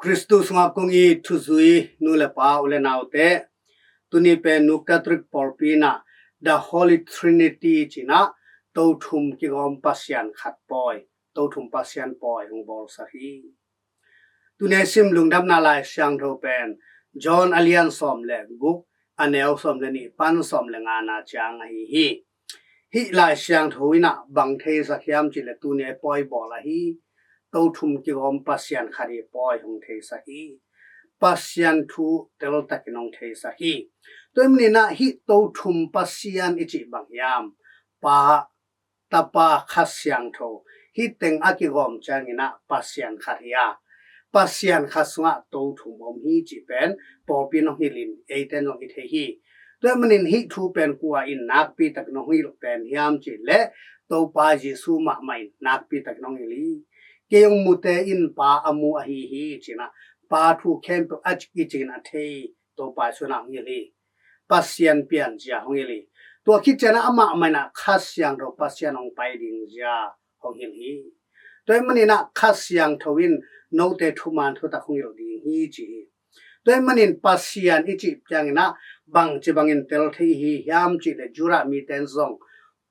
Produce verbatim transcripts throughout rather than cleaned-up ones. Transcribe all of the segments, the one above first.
Khristu sungah kong it thuzui nu le pa, u le naute, tuni pen Nu Catholic pawlpi in ah The Holy Trinity ci-in ah, Tothum Kigawm Pasian Khat pawi, Tothum Pasian pawi hong bawlsak hi. Tuni a sim Lungdamna Lai Siangtho pen John a lian sawm le guk, a neu sawm le nih pan sawm le ngana ciang ahi hi. Hih Lai Siangtho in ah bang theisak hiam cih leh tuni a pawi bawl ahi, Tothum Kigawm Pasian Khat hi pawi hong theisak hi. Pasian thu teltakin hong theisak hi. Tua ahih manin ah hih Tothum Pasian i cih bang hiam? Pa, Tapa, Kha Siangtho, hih teng a kigawm ciangin ah Pasian khat hi a, Pasian khat sungah Tothum om hi cih pen pawlpi in hong hilh in, eite in zong i thei hi. Tua ahih manin hih thu pen kua in nakpi takin hong hilh pen hiam cih leh Topa Jesu mahmah in nakpi takin hong hilh hi. Kei hong mute in Pa a mu ahi hi ci-in ah, Pa thu khempeuh a cih i cih in a thei Topa Jesu in ah hong hilh hi. Pasian pianzia hong hilh hi. Tua khit ciang ah amah mah in ah Kha Siangtho Pasian hong pai ding zia hong hilh hi. Tua ahih manin ah Kha Siangtho in note thuman thutak hong hilh ding hi ci hi. Tua ahih manin Pasian i cih ciangin ah bangci bangin tel thei i hi hiam cih leh Judah mite in zong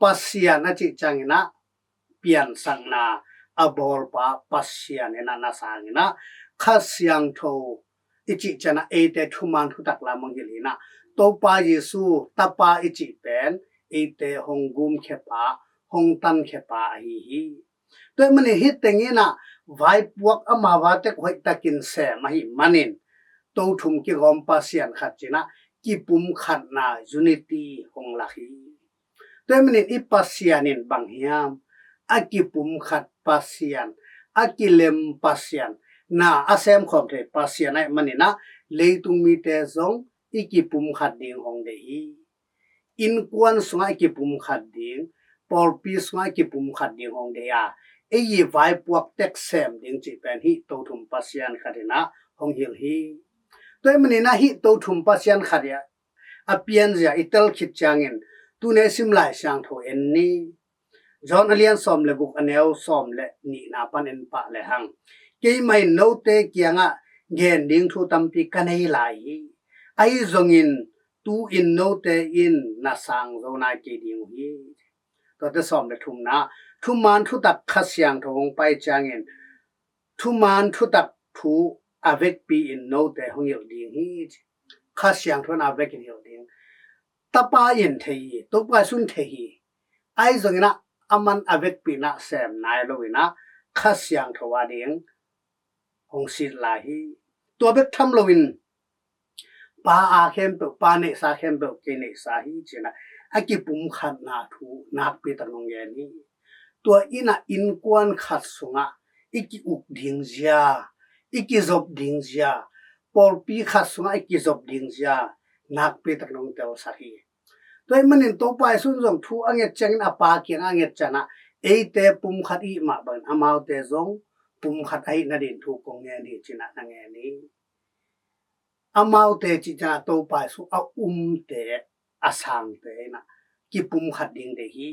Pasian a cih ciangin ah piansakna a bawlpa Pasian in ah na sangin ah, Kha Siangtho i cih ciang ah eite thuman thutak lam hong hilh in ah, Topa Jesu Tapa i cih pen eite hong gumkhia pa, hong tankhia pa ahi hi. Tua ahih manin hih teng in ah vaipuak ama vaitek hoihtakin sem ahih manin Tothum Kigawm Pasian Khat ci-in ah kipumkhatna, unity hong lak hi. Tua ahih manin i Pasian in bang hiam? A kipumkhat Pasian, a kilem Pasian, na a semkhawm thei Pasian ahih manin ah leitung mite zong i kipumkhat ding hong deih hi. Innkuan sungah i kipumkhat ding, pawlpi sungah i kipumkhat ding hong deih a, ei i vaipuak tek sem ding cih pen hih Tothum Pasian Khat in ah hong hilh hi. Tua ahih manin ah hih Tothum Pasian Khat hi a, a pianzia i tel khit ciangin tuni a sim Lai Siangtho en ni. John a lian sawm le guk, a neu sawm le nihna pan en pah lehang, keimah in note kiangah gen ding thu tampi ka nei lai hi. Ahi zongin tu-in note in na sang zo nai kei ding uh hi. Tuate sawm le thumna, thuman thutak Kha Siangtho hong pai ciangin thuman thutak thu a vekpi in note hong hilh ding hi. Kha Siangtho in a vekin hilh ding. Tapa in thei hi, Topa Jesu in thei hi. Ahi zongin ah aman a vekpi in ah sem nai lo in ah Kha Siangtho a ding hong sit lai hi. Tua bek tham loin Pa a khempeuh, Pa neihsa khempeuh kei neihsa hi ci-in ah a kipumkhatna thu nakpi tak hong gen hi. Tua in ah innkuan khat sungah i ki-uk ding zia, i kizop ding zia, pawlpi khat sungah i kizop ding zia nakpi tak hong telsak hi. Tua ahih manin Topa Jesu in zong thu a nget ciangin a Pa kiangah a nget ciangin ah eite pumkhat i hih mah bangin amaute zong pumkhat ahih nading thu kong ngen hi ci-in ah na ngen hi. Amaute cih ciang ah Topa Jesu a umte, a sangte in ah kipumkhat ding deih hi.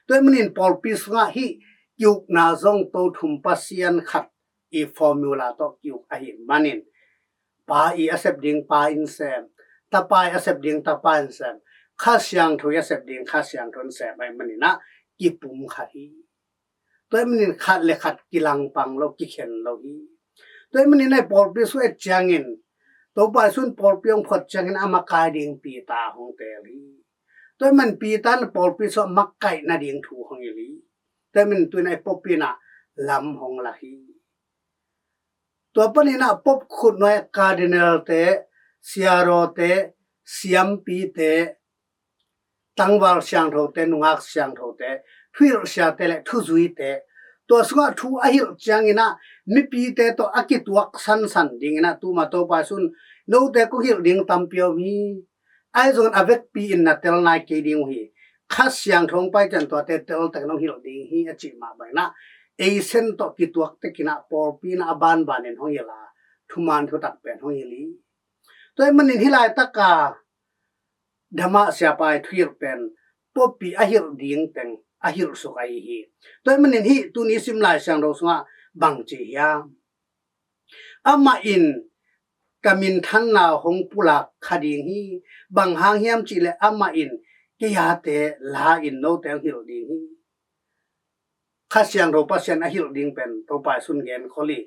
Tua ahih manin pawlpi sungah hih ki-ukna zong Tothum Pasian Khat i formula tawh ki-uk ahih manin Pa i a sep ding Pa in sem, Tapa i a sep ding Tapa in sem, Kha Siangtho i a sep ding Kha Siangtho in sem ahih manin ah kipumkhat hi. Tua ahih manin khat le khat kilangpang lo, kikhen lo hi. Tua ahih manin ah pawlpi sung et ciangin, Topa Jesu in pawlpi hong phot ciangin a makai ding Peter hong teel hi. Tua ahih manin Peter in pawlpi sung a makaih nading thu hong hilh hi. Tua ahih manin tu-in ah Pope in ah lam hong lak hi. Tua panin ah Pope khutnuai ah cardinal-te, siarawte, siampite, tangval siangthote, nungak siangthote, thuhilh siate le thuzuite, tua sungah thu a hilh ciangin ah mipite tawh a kituak sansan dingin ah tuma Topa Jesu in note kong hilh ding tampi om hi. Ahi zongin a vekpi in na tel nai kei ding uh hi. Kha Siangtho hong pai ciang tuate teltakin hong hilh ding hi a cih mah bangin ah ei sen tawh kituak tekin ah pawlpi in ah a banbanin hong hilh a, thuman thutak pen hong hilh hi. Tua ahih manin hih laitaka Dhamma siapa i thuhilh pen Pope i a hilh ding teng a hilh suk ahi hi. Tua ahih manin hih tuni sim Lai Siangtho sungah bang ci hiam? Amah in ka minthanna hong pulak kha ding hi. Bang hang hiam cihleh amah in kei a te la in note hong hilh ding hi. Kha Siangtho Pasian a hilh ding pen Topa Jesu'n genkhol hi.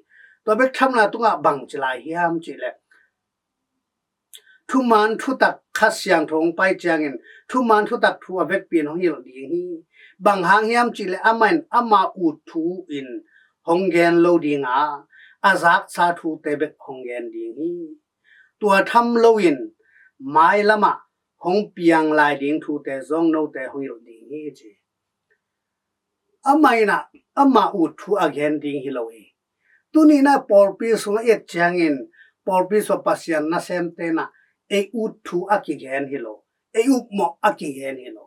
Tua bek thamna tungah bang ci lai hiam cihleh, thuman thutak Kha Siangtho hong pai ciangin thuman thutak thu a vekpi in hong hilh ding hi. Bang hang hiam cihleh amah in ama ut thu in hong gen lo ding a, a zaksa thute bek hong gen ding hi. Tua tham loin mailamah hong piang lai ding thute zong note hong hilh ding hi ci. Amah in ah ama ut thu a gen ding hi lo hi. Tuni in ah pawlpi sungah i et ciangin pawlpi sungah Pasian nasemte in ah ei ut thu a kigen hi lo, ei upmawh a kigen hi lo.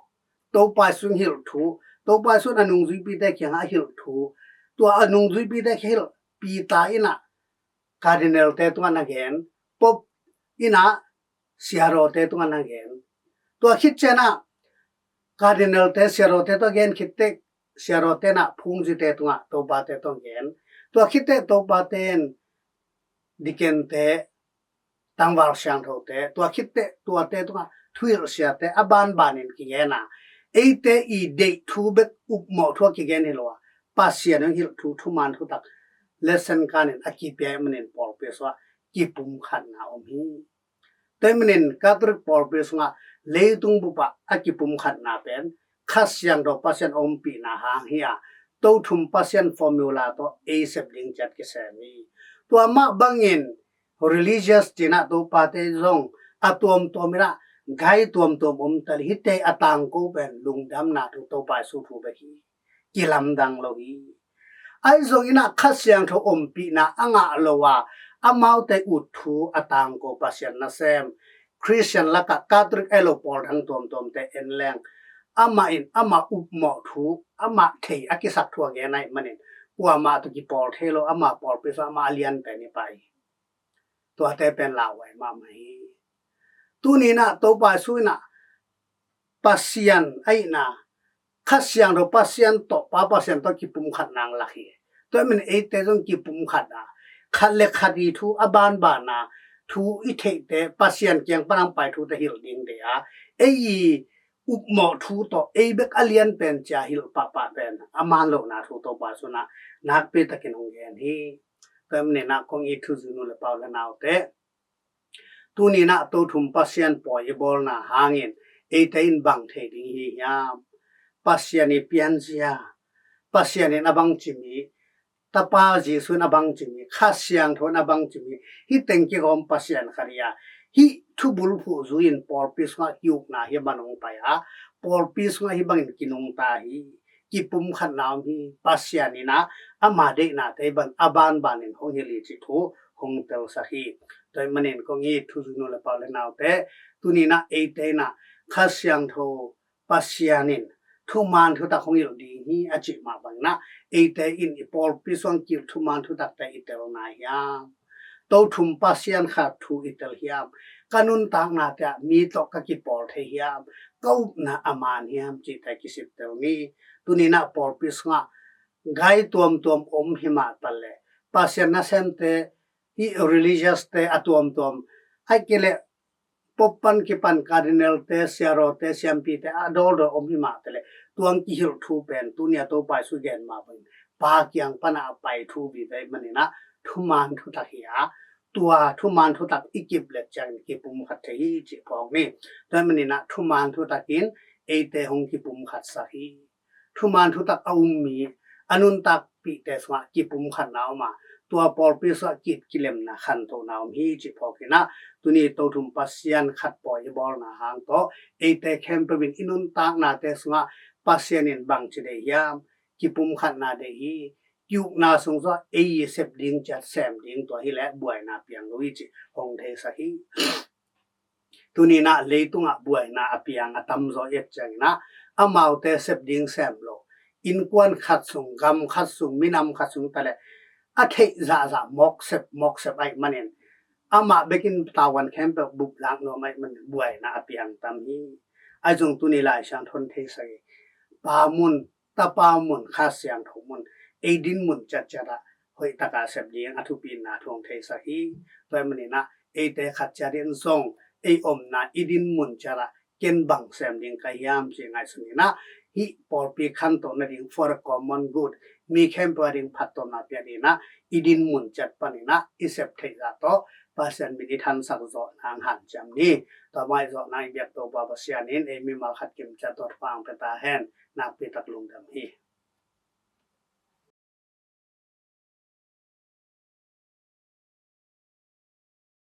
Topa Jesu'n hilh thu, Topa Jesu'n a nungzuipite kiangah a hilh thu, tua a nungzuipite hilh, Peter in ah cardinal-te tungah na gen, Pope in ah siarawte tungah na gen. Tua khit ciang ah cardinal-te, siarawte tungah gen khit teh, siarawte in ah phungzite tungah, topate tungah gen. Tua khit teh topate in deacon-te, tangval siangthote, tua khit teh tuate tungah thuhilh siate, a banbanin kigen a, eite i deih thu bek, upmawh thu a kigen hi lo a, Pasian hong hilh thu, thuman thutak, lesson kan in a kipia ahih manin pawlpi sungah kipumkhatna om hi. Tua ahih manin Catholic pawlpi sungah leitung bupah a kipumkhatna pen Kha Siangtho Pasian ompihna hang hi a, Tothum Pasian formula tawh ei sep ding ciat kisem hi. Tua mah bangin religious ci-in ah topate zong a tuamtuam in ah gai tuamtuam om ta leh, hihte a tangko pen lungdamna thu, Topa Jesu thu bek hi. Kilamdang lo hi. Ahi zongin ah Kha Siangtho ompihna a ngah lo a, amaute ut thu a tangko Pasian nasem, Khristian lakah Catholic ahi lo pawl dang tuamtuamte en leng, amah in amah upmawh thu, amah thei a kisak thu a gen ahih manin kuamah tawh kipawl thei lo, ama pawlpi sungah amah a lian pen hi pah hi. Tuate pen lauhuai mahmah hi. Tuni in ah Topa Jesu in ah Pasian ahihna, Kha Siangtho Pasian tawh, Pa Pasian tawh kipumkhatna hong lak hi. Tua ahih manin eite zong kipumkhat a, khat le khat i thu, a banbana thu, i theihte, Pasian kiang pan hong pai thute hilh ding deih a, ei i upmawh thu tawh ei bek a lian pen ci-a hilh pahpah pen a man lohna thu Topa Jesu'n ah nakpi takin hong gen hi. Tua ahih manin ah kong it thuzui nu le pa, u le naute, tuni in ah Tothum Pasian pawi i bawlna hangin eite in bang thei ding i hi hiam? Pasian i pianzia, Pasian in a bangci mi, Tapa Jesu in a bangci mi, Kha Siangtho in a bangci mi, hih teng kigawm Pasian khat hi a, hih thubulphuh zui-in pawlpi sungah ki-ukna hih bang hong pai a, pawlpi sungah hih bangin kinungta hi. Kipumkhatna om hi. Pasian in ah ama deihnate bang a banbanin hong hilh hi cih thu hong telsak hi. Tua ahih manin kong it thuzui nu le pa, u le naute, tuni in ah eite in ah Kha Siangtho Pasian in thuman thutak hong hilh ding hi a cih mah bangin ah eite in i pawlpi sungah kihilh thuman thutakte i tel nai hiam? Tothum Pasian khat thu i tel hiam? Ka nuntaknate ah mi tawh ka kipawl thei hiam? Ka upna a man hiam cihte kisittel ni. Tuni in ah pawlpi sungah gai tuamtuam om hi mah ta leh, Pasian nasemte, hih religious-te a tuamtuam, ahih kei leh Pope pan kipan cardinal-te, siarawte, siampite a dawldawl om hi mah ta leh, tua hong kihilh thu pen tuni a Topa Jesu gen mah bangin Pa kiang pan a pai thu vive ahih manin ah thuman thutak hi a, tua thuman thutak i kip leh ciangin kipumkhat thei hi cih phawk ni. Tua ahih manin ah thuman thutak in eite hong kipumkhatsak hi. Thuman thutak a um mi, a nuntakpihte sungah kipumkhatna om a, tua pawlpi sungah ki-it kilemna, khantohna om hi cih phawk in ah, tuni Tothum Pasian khat pawi i bawlna hang tawh eite khempeuh in i nuntaknate sungah Pasian in bangci deih hiam? Kipumkhatna deih hi. Ki-ukna sung sungah ei i sep ding ciat sem ding, tua hi leh buaina piang lo hi cih hong theisak hi. Tuni in ah leitungah buaina a piang a tamzaw i et ciangin ah, amaute sep ding sem lo, innkuan khat sung, gam khat sung, minam khat sung ta leh a theih zahzah mawk sep, mawk sep ahih manin, amah bekin tavuan khempeuh bup lak nuam ahih manin buaina a piang tam hi. Ahi zong tuni Lai Siangtho in theisak hi. Pa mun, Tapa mun, Kha Siangtho mun, ei din mun ciatciat ah hoih taka sep ding a thupina thu hong theisak hi. Tua ahih manin ah eite khat ciat in zong ei omna i din mun ciat ah ken bang sem ding ka hiam ci ngaihsun in ah, hih pawlpi khantoh nading for the common good, mi khempeuh a ding phattuamna piak ding in ah i din mun ciat panin ah i sep theih zah tawh Pasian min i thansak zawh nang hanciam ni. Tua mah i zawh nang i biak Topa Pasian in ei mimal khat kim ciat tawh thupha hong pia ta hen. Nakpi tak lungdam hi.